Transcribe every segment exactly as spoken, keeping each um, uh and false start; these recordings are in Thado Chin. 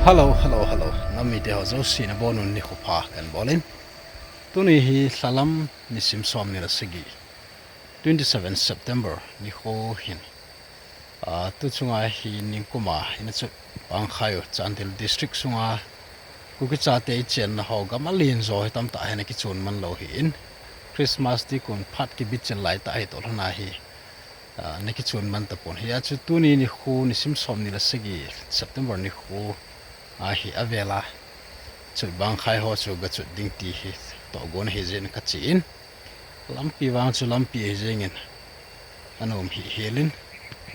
Hello, hello, hello. Nam mite ho jouse nabonun nikho pha kahin bolin. Tuni hi lhalam nisim somni le sagi, twenty seven September nikho hin. Ah, tu chunga hi ningkuma ina chut bang khai u Chandel District sunga Kuki chate ichenna ho gam alen jo hi tamtah hi ana kichun man lou hi in. Christmas tikun phat kibichil lai tah hi toh lhona hi. Ah, ana kichun man tapon. Hia chu tuni nikho nisim somni le sagi September nikho ahi avela. Chut bang khai ho chu gachut ding ti hi tohgon ahi jeh in kache in. Lampi vang chu lampi ahi jengin. Anom hih helin.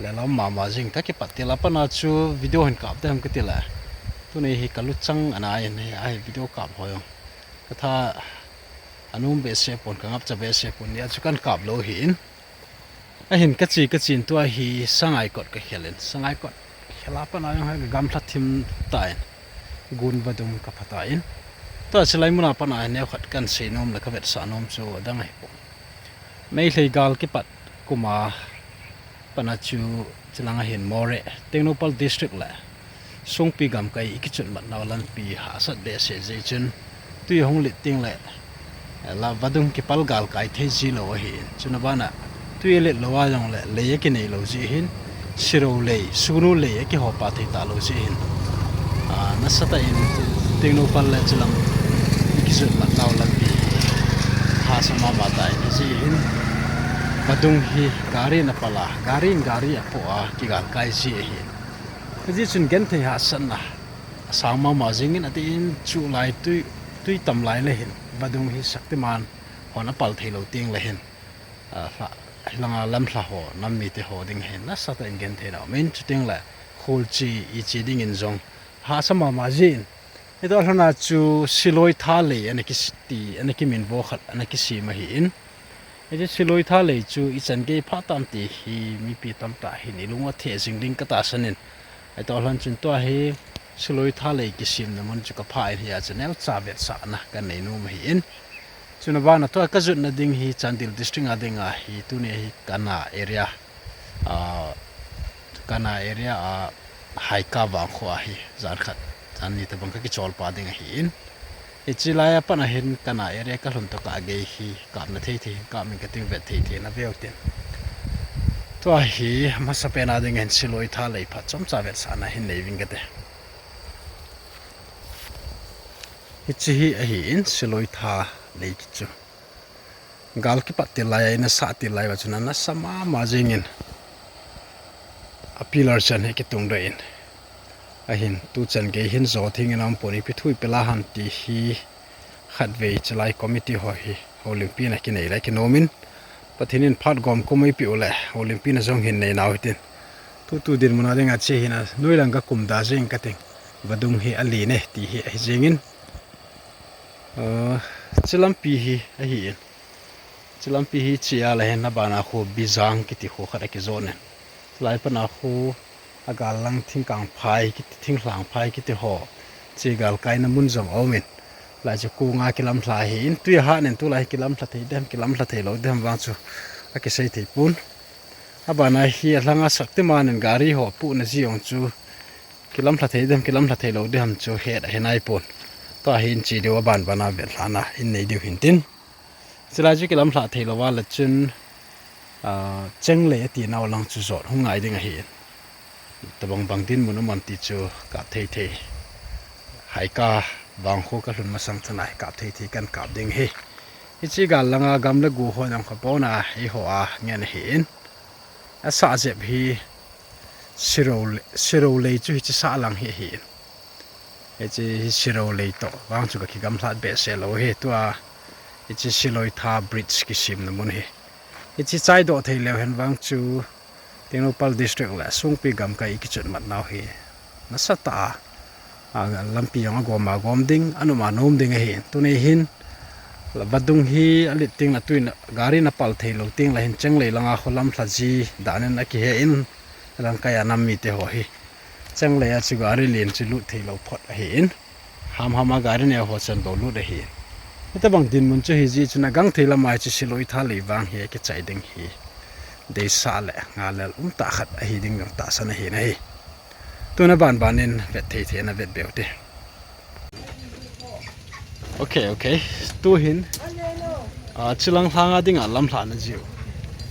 Lhalam mama jing kakipat til a pat a chu video hin kap ding ham kati le. Tuni hi kaluchang ana in hi ahi video kap ho jong. Katha anom behseh pon kangapcha behseh pon nia chu kahin kap lou hi in. Ahin kache kachen tua hi Sangaikot kakhel in. Sangaikot khel a pat a jong hi kagamlha thim tan. Gun vadung kapha tan. Tua chilai muna pat a neokhat kahin seinom le kavetsah nom chu adang ahipoi. Meitei gal kipat kum a pat a chu chilanga hin Moreh, Tengnoupal District le Songpi gamkai ikichut matnau lampi hahsat behseh jeh chun tui hung lit teng le, eh, la vadung kipal galkai thei ji lou ahi. Chuna bana tui alet lou a jong le lei akinei lou jeh hin, sirou lei, sunu lei akihopa thei talou jeh hin. Ah, nasatah in Tengnoupal le chilam ikichut matnau lampi hahsa mama tah in ajeh hin. Vadung hi gari in apal a, gari in gari apoh a, kigalkai ji ahi. Ajeh chun genthei hahsatna asang mama jingin atin chu lai tui, tui tam lai le hin vadung hi Shaktiman hon apal thei lou teng le hin. Ah, lha, hilanga lamlha ho, nam mite ho ding hin nasatah in genthei na um in chuteng le kholchi ichi dingin jong hahsa mama jin. Hitoh lhona chu Siloi Tha lei ana kiti, ana kiminvo khat ana kisem ahi in. Hiche Siloi Tha lei chu ichan gei pha tam ti hi mipi tamtah hin ilung u atheh jing ding katahsan in. Hitoh lhon chun tua hi Siloi Tha lei kisemna mun chu kapha in hia chu neocha vetsahna kahin nei nom ahi in. Chuna bana tua kajutna ding hi Chandel District a dinga hi tuni hi Kana area. Ah, Kana area a Haika vangkho ahi, jan khat, jan ni tabang kakichol pa ding ahi in. Hiche lai a pat a hin Kana area kalhun tokah gei hi kapna thei thei hin kap in kating vet thei thei na veu tin. Tua hi masapen a ding hin Siloi Tha lei phat chomcha vetsahna hin nei ving kate. Hiche hi ahi in Siloi Tha lei kichu. Gal kipat til lai a ina sah til lai uva chun ana sa mama jingin. A pillar chan hi kitung doh in. Ahin tuchan gei hin jo thing in aum pon ipi thu ipi la ham ti hi khatvei chilai committee ho hi houlimpi na kinei le kinom in. Pathen in phat gom kum eipeh u le houlimpi na jong hin nei nau hitin. Tutu dinmun a dinga che hin a noilang kakum da jing kating. Vadung hi alen e ti hi ahi jingin. Ah, chilampi hi ahi in. Chilampi hi chia le hin abana khu Bijang kiti khu khat akijot in. Chilai pat a khu agal lang thingkang phai kiti, thinglhang phai kiti ho. Chi galkaina mun jong aum in. Lai chu kunga kilamlha ahi in. Tui ahat in tulai kilamlha thei dem, kilamlha thei lou dem vang chu akisei thei pon. Abana hi alanga Shaktiman in gari ho apuhna jeh jong chu kilamlha thei dem, kilamlha thei lou dem chu het ahi nai pon. Tua hi in chi diu aban bana vetlhahna in nei diu hin tin. Chilai chu kilamlha thei lou a le chun, ah, Chenglei ati nau lang chu jot hung ngai ding ahi in. Tabang bang dinmun um am ti chu kap thei thei. Haika vangkho kalhun masang chana hi kap thei thei kan kap ding ahi. Hichi gal langa gam le go ho jong kha pona eiho a ngen ahi in. Asah jep hi Sirou le, Sirou lei chu hichi sah lang hi ahi in. Hichi hi Sirou lei toh vang chu kakigamlhat behseh lou hi tua. Hichi Siloi Tha bridge kisemna mun hi. Hichi chaidoh thei leu hen vang chu Tengnoupal District le Songpi gamkai ikichut mat nau hi nasatah a, a, lampi jong agom agom ding, anom anom ding ahi. Tuni hin, la vadung hi alet teng le tui in, gari in apal thei lou teng le hin Chenglei langa khu lamlha ji dan in akihe in, langkai a nam mite ho hi. Chenglei a chu gari len chu lut thei lou phot ahi in. Ham ham a gari neo ho chan bou lut ahi. Hitabang dinmun chu hi jeh chun agang thei lama chu Siloi Tha lei vang hi akichai ding hi. Deisah le ngalel umtah khat ahi ding jong tahsan ahi nahi. Tuna ban ban in vet thei thei na vet beu te. Ok, ok. Tuhin, ah, chilang lhanga dinga lamlhana jiu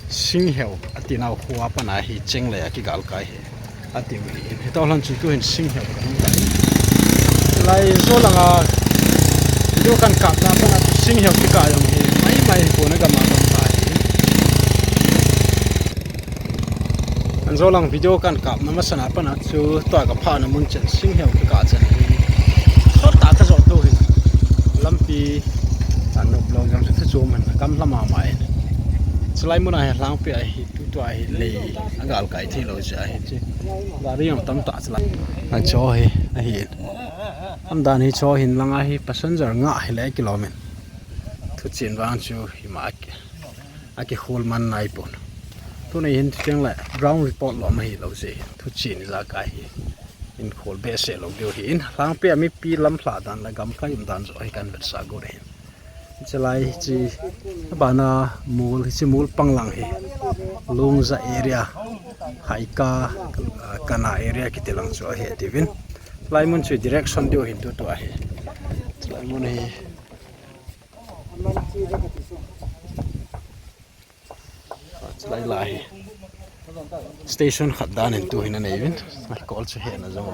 Singheu atinau khua pana hi cheng le akigal kai hi. Atiu hi. Hitoh lhon chu tuhin Singheu ka nung kai. Lai jo langa video kan kap na pana Singheu kikah jong hi. Mai mai ko na gama gam ta hi. An jo lang video kan kap na masana pana chu tua ka pha na mun chen Singheu kikah chen hi. Sot ta ka jo tu hi. Lampi an no blog jam chu chu man kam lama mai. Chulai mun a hi lhangpi a hi tu tua hi lei agal kai thei lou cha hi chi. Gari jong tam ta chulai. A cho hi a hi. Am dan hi cho hin langa hi passenger nga hi le kilomen. Thu chin vang chu hi ma. Akikhol man nai pon. Tuni hin cheng le ground report lom ahi lou se. Thu chin ijakai hi. In khol behseh lou diu hi in. Lhangpi a mipi lamlha dan le gamkai um dan jo hi kan vetsah got ahi. Chulai chi bana mol hi chi mol panglang hi. Lungja area. Haika kana area kiti lang chu ahi tiuvin. Lai mun chu direction diu hin tu tu ahi. Chulai mun hi. Lai lai hi. Station khat dan in tu hin anei uvin. Ai kol chu hena jong.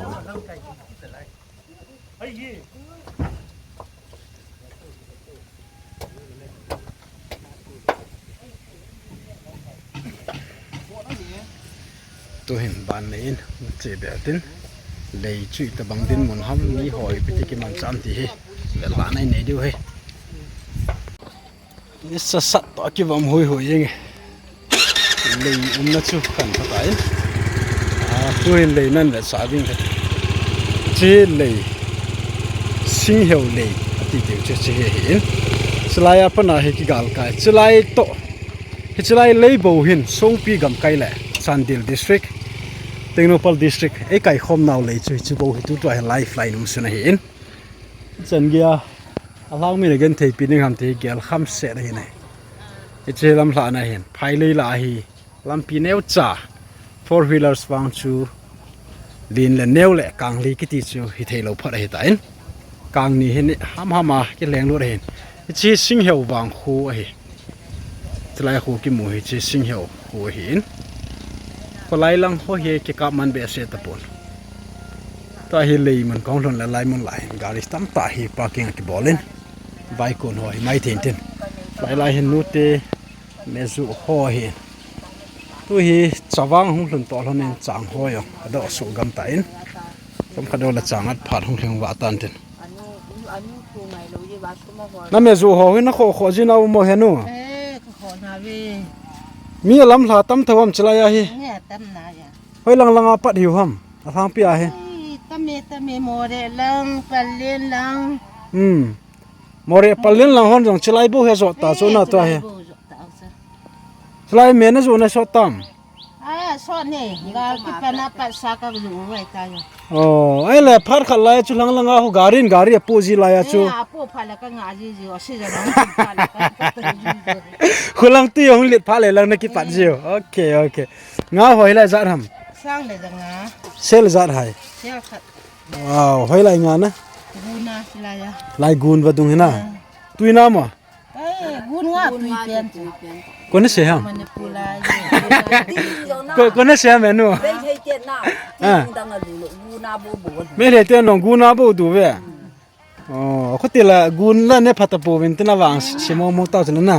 Tuhin ban nei in che be tin. Lei chu itabang dinmun ham mi hoi piti kiman cham ti hi. Vel la nei nei diu hi. Ni sa sat to kivam hui hui jeng e. Lei umna chu kan phatai. Ah, tuhin lei nan vetsah ding khat. Chi lei. Singheu lei. Ati tiu chu chi hi hi in. Chulai a pana hi kigal kai. Chulai to. Hi chulai lei bou hin Songpi gamkai le Chandel District. Tengnoupal District. Ei kaikhom nau lei chu hi chu bou hi tu tu a hi lifeline um sun ahi in. Chan gei a, alhang min a gentheipi ding ham ti gel kham set ahi nai. Hiche lamlhana hin, phai lei la ahi, lampi neocha, four wheelers vang chu, lin le neo le kang li kiti chu, hithei lou phot ahi tan. Kang ni hin, ham ham a, kileng lut ahin. Hiche Singheu vang khu ahi. Chulai khu kimu hi chu Singheu khu ahi in. Kholai lang ho hi kikap man behseh tapon. Tua hi lei mun kong lhun le lai mun lai hin gari tamtah hi parking a kibol in. Vaikun ho hi mai thei tin. Lai lai hin nute meju ho hi. Tu hi chavang hung lhun to lhon in chang ho jong. Adoh suh gam ta in. Chomkhat doh le chang at phat hung lhung vah tan tin. Anu, anu thu ngai lou ye ba suma ho. Na meju ho hin na kho kho jin a um mo he nu. Eh, ka kho na ve. Mi lamlha tam tho ham chulai a hi. Nge tam na ya. Hoi lang lang a pat hiu ham. Alhangpi a hi. Ai, tame tame Moreh lang, Pallel lang. Hmm. Moreh Pallel lang hon jong chulai bou he jot ta chu na tua he. Chulai bou jot ta chu. Chulai me na ju na sot tam. Ah, sot ne, gal kipan a pat sa ka ju vai ta yo. Oh, ai le phat khat lai chu lang lang a ho gari in gari a pu ji lai a chu. Eh, a pu phat la ka nga ji ji, o si ja lang phat la ka pat ji ji. Khu lang ti hung lit phat le lang na kipat ji. Okay, okay. Nga hoi lai jat ham. Sang le ja nga. Sel jat hai. Sel khat. Wow, hoi lai nga na. Guna si lai ya. Lai gun va dung hi na. Eh. Tui na ma. Ai, gun nga tui pen chu. Kona se ham? Manipur lai. Ko, kona se ham nu? Bei thei te na. Ah. Ti dang a lu lo, gu na bo bo. Bei thei te nong gu na bo du ve. Oh, ko ti la gun la ne phata po vin tina vang se mo mo ta chu na.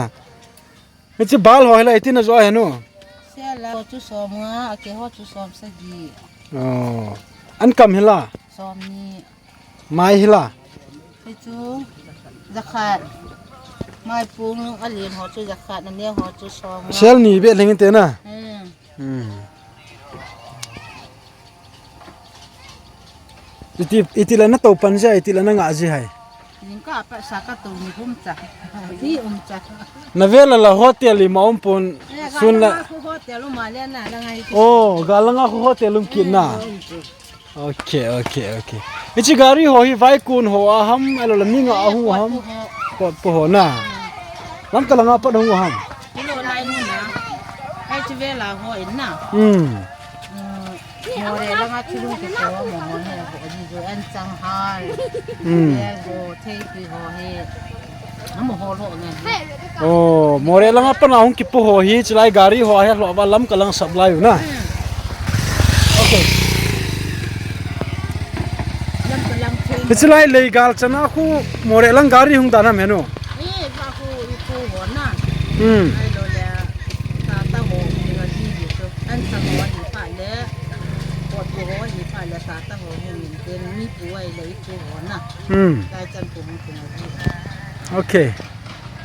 Hiche bal ho hi la iti na jo he nu. Se la ho chu som nga, a ke ho chu som sagi. Oh. An kam hi la? Som ni. Mai hi la? Hi chu jakhat. Mai pung a lin ho chu jakhat, a neo ho chu som nga. Sel ni be lhing te na. Hmm. Hmm. Iti, iti la na to pan ja, iti la na nga ji hai. Ning ka pa sa ka to ni hum cha. Ni um cha. Na ve la la hotel i ma um pon eh, sun la. Ga la nga khu hotel um ma le na la ngai. Oh, ga la nga khu hotel um kit na. Eh, um chu. Okay, okay, okay. Hiche gari ho hi vaikun ho a ham, alo la mi nga a hu ham. Pot po ho na. Lam ka la nga pat hung ham. Kilo lai mun na. Hai chu ve la ho in na. Hmm. Hmm. Moreh langa thilung kipo mo mo he ho ni jo an chang hai. Hmm. Ye ho thei pi ho he. Amo ho lo nge. Oh, Moreh langa pana hung kipo ho hi, chilai gari ho he lo ba Lamka lang supply u na. Hmm. Okay. Lamka lang thei. Hichilai lei gal chana khu Moreh lang gari hung dan ham henu. Eh, ba khu i khu ho na. Hmm. Ai lo le. Tata ho ni ga ji ni to. An chang ho ni pa le. Ko ko ho ni pa le tata ho ni. Ten mi pu ai le i khu ho na. Hmm. Kai chan pu mu pu mu. Okay.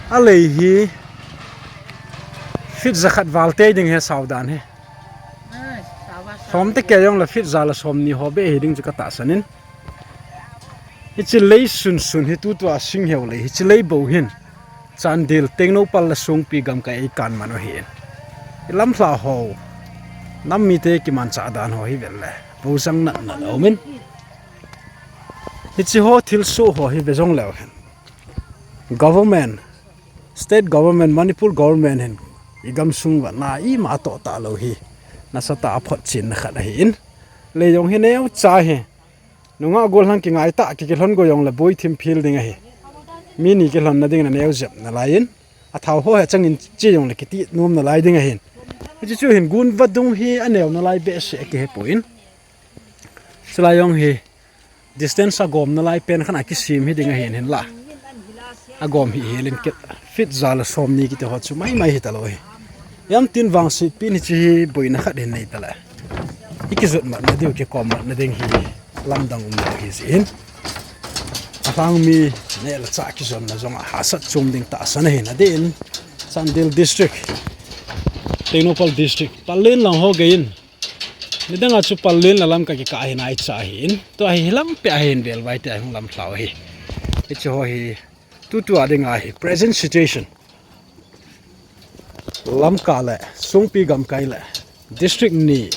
A lei hi feet jakhat val te ding he saudan he. Ai, sawa, sawa. Som te ke jong le feet ja le som ni ho be he ding chu ka tahsan in. Hichi lei sunsun hi tutua sing heu lei, hichi lei bou hin Chandel, Tengnoupal le Songpi gamkai ei kan man u hin. I lamhla ho, nam mite kimanchah dan ho hi vel le, bou jang nat nat a um in. Hichi ho thilsoh ho hi ve jong leu hen. Government, state government, Manipur government hin, i gamsung uva na ima toh talou hi, nasatah a photchenna khat ahi in. Lei jong hi neo cha hi. Nungah gollhang kingai tah, ki kilhon go jong le boi thim phil ding ahi. Mi ni kilhon na ding na neo jep nalai in. A thao ho he chang in chi jong le kiti nom nalai ding ahin. Hichi chu hin gun vadung hi a neo nalai behseh a kihe poi in. Chulai jong hi distance a gom nalai pen khan a kisim hi ding ahin hin la. A gom hi hi lin kit feet ja le som ni kiti ho chu mai mai hi talou hi. Yam tin vangset pi ni chi hi boina khat hin nei tale. I kijot mat na diu, kikom mat na ding hi lamdang um lo hi jin. A lhang mi ne la cha kijonna jong a hahsat chom ding tahsan ahin a din. Chandel District, Tengnoupal District, Pallel lang ho gei in. Nidang a chu Pallel la lam ka kikah hin ai cha hi in. Tua hi lam pe a hin vel vai te a hung lamlhau hi. Hichi ho hi tutua ding ahi present situation. Lamka le Songpi gamkai le district ni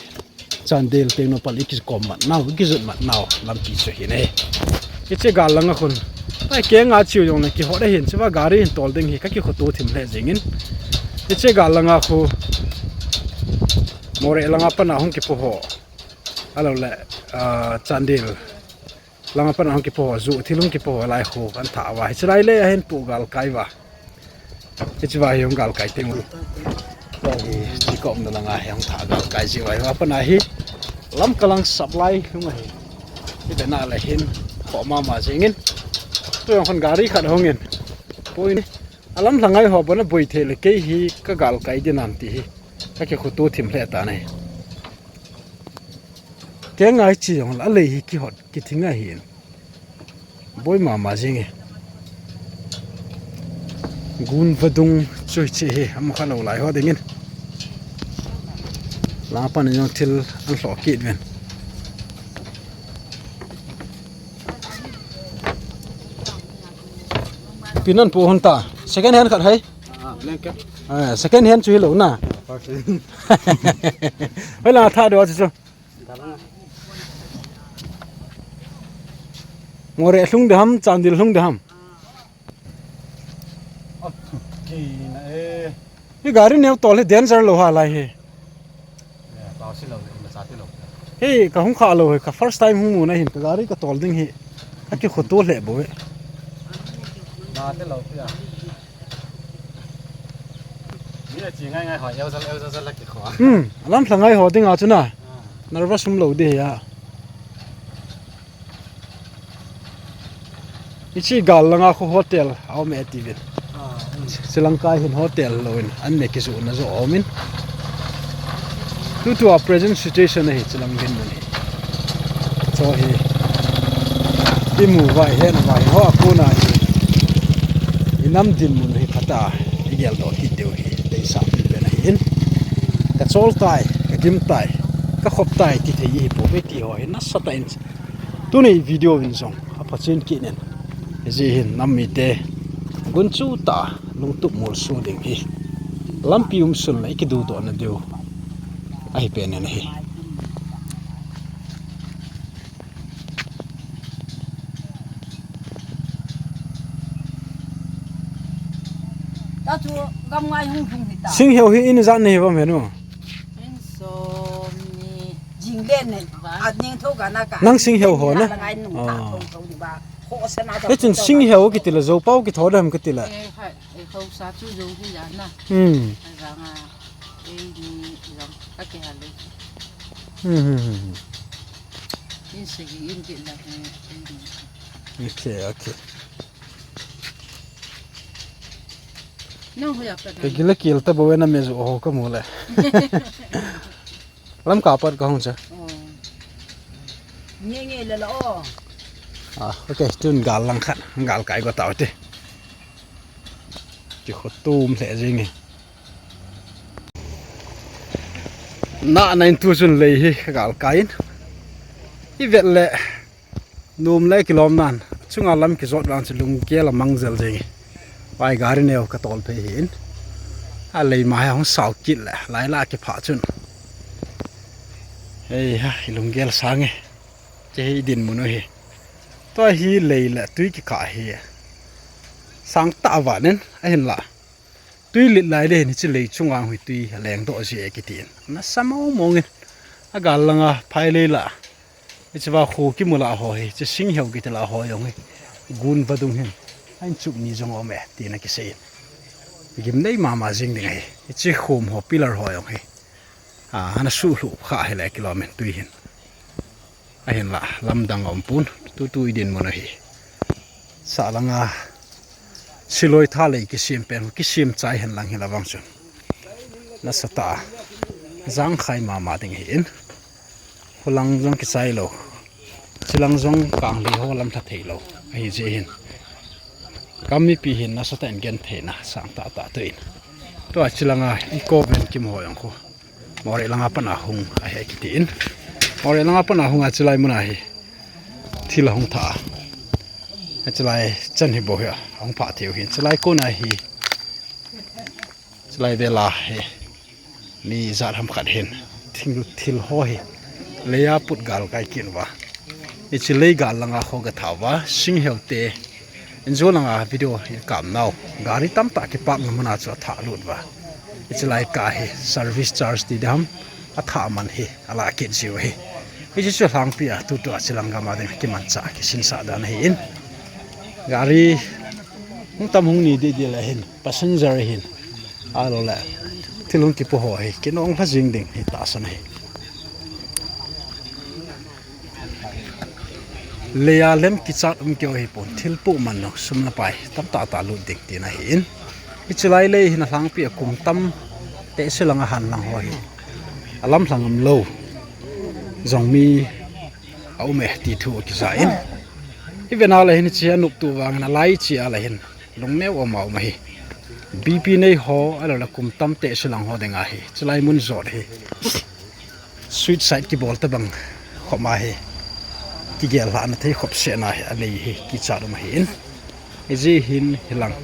Chandel Tengnoupal i kikom mat nau, i kijot mat nau lampi chu hi ne. Hiche gal langa khun. Pai kenga chiu jong le kihot ahin, chuva gari hin tol ding hi ka kikhoto thim le jing in. Hiche gal langa khu Moreh langa pana hung kipo ho. Alo le, ah, Chandel langa pana hung kipo ho, ju thil hung kipo ho lai khu kan tha uva. Hichi lai le ahin pu galkai uva. Hichi uva hi hung galkai teng u. Tua hi chi ka umna langa hi hung tha galkai ji uva. Hiva pana hi Lamka lang supply hung ahi. Hi bena le hin kho mama jing in. Tu jong khun gari khat hung in. Poi ni. A lamhla ngai ho bona boi thei le kei hi ka galkai ding ham ti hi. Ka kikhoto thim le ta nai. Kenga chi jong la lei hi kihot, kithing ahin. Boi mama jing e. Gun vadung chu chi hi, ama kha lo lai ho ding in. La pan jong thil an hlo kit ven. Pinan pu hon ta. Second hand khat hai. Ah, blanket. Ah, second hand chu hi lo na. First hand. Hoi la tha do chu chu. Moreh lhung de ham, Chandel lhung de ham. Ki na e. Hi gari neo tol hi danger lo ha lai hi. Eh, pau si lo, ma sa ti lo. Hi ka hung kha lo hi, ka first time hung mu na hin ka gari ka tol ding hi. Ka kikhoto le bo hi. Ma ti lo ti a. Ni le chi ngai ngai ho, eu sa, eu sa, sa la ki kho. Hmm, lamhla ngai ho ding a chu na. Ah. Nervous um lo di hi a. Hichi gal langa khu hotel a um e ti ven. Ah, um. Sri Lanka hin hotel lo in an ne kisu na jo a um in. Tutua present situation ahi chilang dinmun hi. Cho hi. I mu vai hen vai ho a kona hi. I nam dinmun hi phat a i geldoh kit diu hi. Deisah pi pen ahi in. Ka chol tai, ka gim tai, ka khop tai ti thei hi po ve ti ho hi nasatah in. Tuni video in jong apha chen kit nen. Hijeh hin nam mite gunchu tah a lungtup molso ding hi. Lampi um sun le i kidudoh na diu ahi pen in ahi. Ta chu gam ngai hung hung hi ta. Sing heu hi in ijat nei hi bam henu. In som ni. Nang Singheu ho na? Hichun Singheu kiti le Zopau kitho dem kiti le? Hmm. Hmm, hmm, hmm, hmm. Okay, okay. Kagila kil ta bo na me zo ho ka mu le. Lamka pat ka hung cha. Nge nge le la o. Ah, okay, tun gal lang khat, gal kai go tau te. Ki kho tum le jing nge. Na nine tu chun lei hi ka gal kai in. I vet le. Nom le kilom nan, chunga lam kijot vang chu lunggel a mang jel jeng e. Vai gari neo ka tol phei hin. A lei ma he hung sao kit le, lai la kipha chun. Hei ha, i lunggel sang e. Che hi din mun u hi. Tua hi lei le tui kikah hi. Sang ta va nen, a hin la. Tui lit lai le hin hiche lei chunga hui tui a leng doh ji e kiti in. Na sa mong mong in. A gal langa phai lei la. Hiche va khu kimu la ho hi, hiche Singheu kiti la ho jong hi. Gun vadung hin. Ahin chup ni jong um e, tina kisei in. Gimnei mama jing ding ahi. Hiche khum ho pillar ho jong hi. A, ana suhlup kha hi le kilom in tui hin. A hin la, lamdang a um pon, tutu i din mun u hi. Sa langa, siloi tha lei kisem pen, kisem chai hen lang hi la vang chun. Nasa ta, jang khai mama ding hi in. Hulang jong kichai lo. Chilang jong kang li ho lam tha thei lo. Ahi ji hin. Kam mipi hin nasa ta in gen thei na, sang ta ta tu in. Tua chilanga, i ko ven kim ho jong khu. Moreh langa pana hung ahi kiti in. Moreh langa pana hung a chilai mun a hi. Thil ahung tha. A chilai chan hi bo hi ahung pha thei u hin. Chilai kona hi. Chilai vela hi. Mi jat ham khat hin. Thil, thil ho hi. Leia put gal kai kin va. Hiche lei gal langa kho ka tha uva, Singheu te. Injo langa video hi kam nau. Gari tamtah kipark na mun a chu a tha lut uva. Hiche lai ka hi service charge ti dam a tha man hi a la kit jiu hi. Hiche chu lhangpi a tutu a chilang gam a ding kimancha kisinsa dan ahi in. Gari hung tam hung ni di di le hin passenger hin. Ahilou le, thil hung kipu ho hi, kinong lha jing ding hi tahsan ahi. Leia lem kichat um keu hi pon, thil pu man lou, sum le pai, tamtah tah lut ding tina ahi in. Hiche lai lei hin a lhangpi a kum tam, tehse langa han lang ho hi. A lam lhang um lou, jong mi a um e ti thu kija in. Hi vena le hin hiche a nop tu vang in a lai che a le hin. Lungneo um a um ahi. B P nei ho, ahilou le kum tam tehse lang ho ding ahi. Chilai mun jot hi. Suicide kibol tabang khop ma hi. Kigel lhah na thei khop se na hi. A lei hi kichat um ahi in. Hiji hin hilang.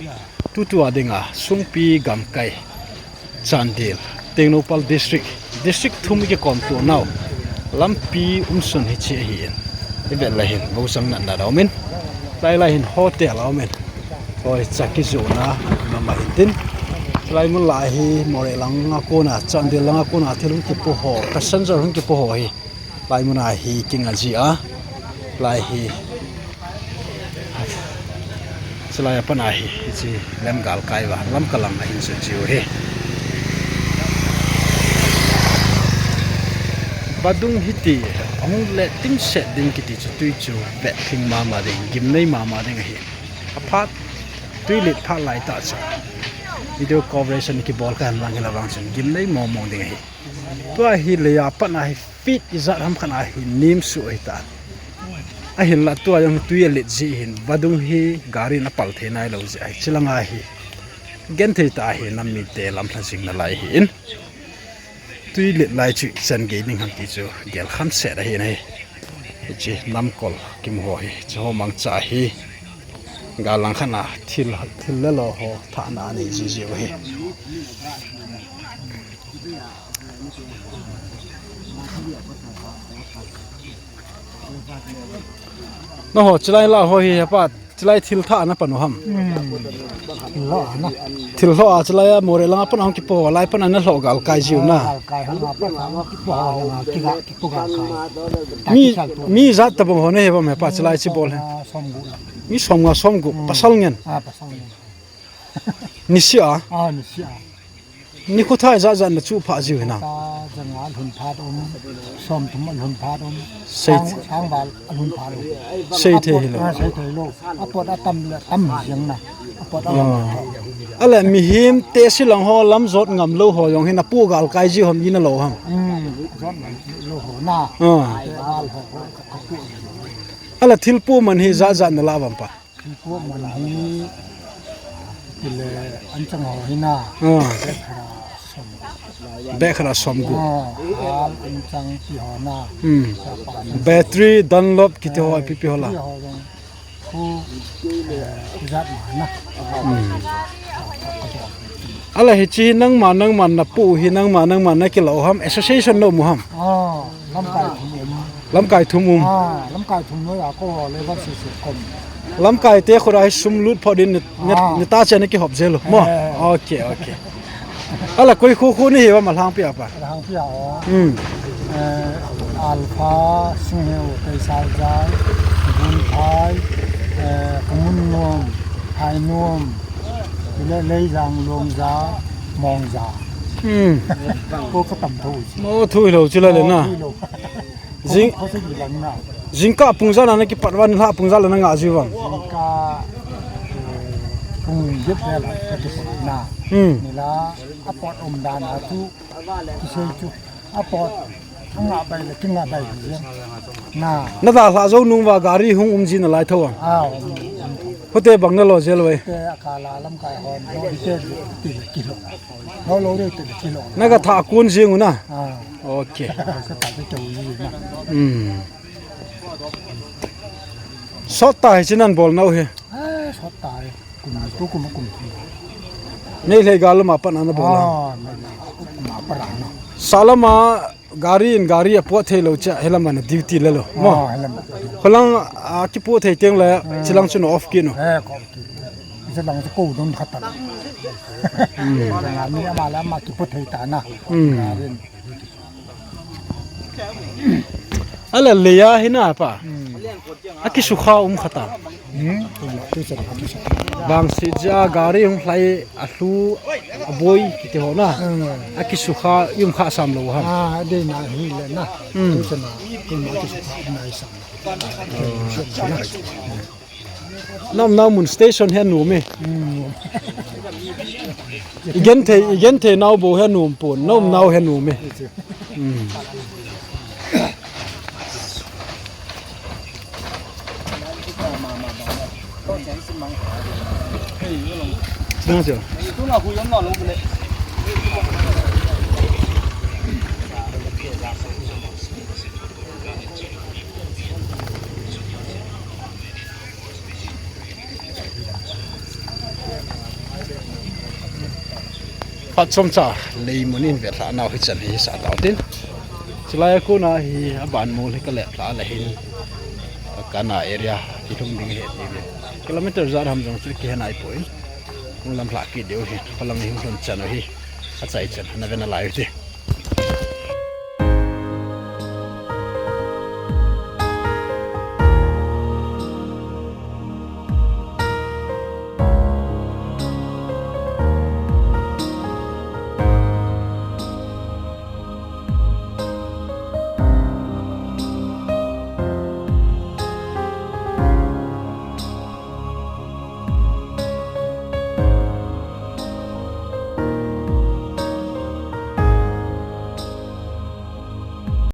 Tutu a dinga Songpi gamkai. Chandel, Tengnoupal District, District thum i kikom tu nau. Lampi umsun hiche ahi in. I vet le hin, bou sang nat nat a um in. Lai lai hin hotel a um in. Hoi, cha kijona, mama hin tin. Lai mun lai hi, Moreh langa kona, Chandel langa kona, thil hung kipu ho, passenger hung kipu ho hi. Lai mun a hi kinga ji a, lai hi. Chulai a pat a hi, hiche lemgal kai uva, lamka lang a hin sut jiu hi. Vadung hiti, ahung le timset ding kiti chu tui chu, vetlhing mama ding, gimnei mama ding ahi. Aphat, tui lit phat lai tah chu. Video coverage kibol kahen lang hila vang chun, gimnei mong mong ding ahi. Tua hi leia pat a hi feet ijat ham khat a hi nem suh ahi ta. Ahinla tua jong tui alet jeh hin vadung hi gari in apal thei nailou jeh ahi. Chilanga hi genthei tah a hi nam mite lamlha jing nalai ahi in. Tui let lai chu ichan gei ding ham ti chu gel khamset ahi nai. Hiche namkol kimu ho hi, hiche ho mangcha hi. Gal lang khat a thil, thil le lo ho thahna anei jiji u hi. Naho, chilai la ho hi, hepat. Chulai thil thah ana pan u ham. Hmm. Thil lhoh ana. Thil lhoh a chulai a Moreh langa pan a hung kipo lai pan ana lhoh gal kai jiu na. Gal kai hung a pan a hung kipo ho langa kiga kipo gal kai. Mi, mi jat tabang ho na he bam he pa chulai chi bol he. Ah, som gup la. Mi som nga som gup. Hmm. Pasal ngen. Ah, pasal ngen. Nisi a. Ah, nisi a. Nikho thah jat jat na chu pha jiu hina. Ta janga lhun phat um, som thum lhun phat um. Sei. Sang, sang val lhun phat um. Sei thei hi lo. Ah, sei thei lo. Apot atam le tam jeng na. Apot alam. Ah. Ale mihem te silang ho lam jot ngam lo ho jong hina pu gal kai jiu ham ina lo ham. Hmm, jot ngam lo ho na. Ah. Te val ho ho ka, ka pu. Ale thil pu man hi jat jat na la bam pa. Thil pu man hi, tile an chang ho hina. Ah. Bag khara som. Bag khara som gup. Ah, hal an chang ti ho na. Hmm. Sa pa na. Battery, Dunlop, kiti ho, eh, ipi ipi ho la. Ti ho jong. Khu, eh, khu jat ma na. Hmm. Ale hichi nangma, nangma na pu hi nangma, nangma na kilo ham, association no mu ham. Ah. Lamkai thum um. Lamkai thum um. Ah, lamkai thum noi a ko le van si si kom. Lamkai te khura hi sum lut pho din ni, ni, ah, ni ta che ni ki hop jelo. Mo. Eh. Okay, okay. Ala koi khu khu ni hi wa ma lhang pia pa. Lhang pia o. Hmm. Eh, Alpha, Singheu, Teisaljai, Gunphai, eh, Kamunnom, Hainom, Leijang, Longja, Mongja. Hmm. Ko ka tam tho. Mo thui lo chu la le na. Mo thui lo. Jing, jingkah pung ijat na na kipat uva, nilhah pung ijat le na ngah jiu vang. Jingkah, eh, pung get vel a ka kipat na. Hmm. Nila apot um dan a chu kisei chu. Apot angah bai le kingah bai jeng. Na. Na dalhah jou nung uva gari hung um ji nalai tho vang. Ah, um, um. Hute bang na lo jel ve. Te akala lamkai hon, lo te ti kilo. Lo lo te kilo. Na ka tha kun jing u na. Ah. Okay. Hmm. Sot ta hi chinan bol nau hi. Eh, sot ta hi. Kum tu kum kum tu. Nei lhei gal ma pan ana bol. Ah, nei lhei ma pan ana. Salama gari in gari a pot thei lo cha, helama na duty le lo. Mo. Ah, helama. Kholang a kipo thei teng le, hmm, chilang chu no off ki no. Eh, ko ki. Chilang chu ko don khatan. Hmm. Nga mi ama la ma kipo thei ta na. Hmm. Gari in. Ala leia hina pa. Hmm. A kisukha um khata. Hmm. Bang si ja gari hung lhai a lhu a boi kiti ho na. Hmm. A kisukha um kha sam lo ha. Ah, de na hi le na. Hmm. Tu sana, tu na kisukha um na i sam. Nam nau mun station he nom e. Hmm. I gen thei, i gen thei nau bou he nom pon, nom nau he nom e. Hmm. Nang sio. Phat chomcha lei mun in ve lhah nau hi chan hi sa tau tin. Chulai a kona hi a ban mol hi ka lep lhah le hin. Kana area hi lhung ding hi ti ve. Kilometer jat ham jong chu kihe nai poi. Hung lam lhah kit diu hi. Kholang hi hung lhun chan u hi. A chai chan na ve nalai u ti.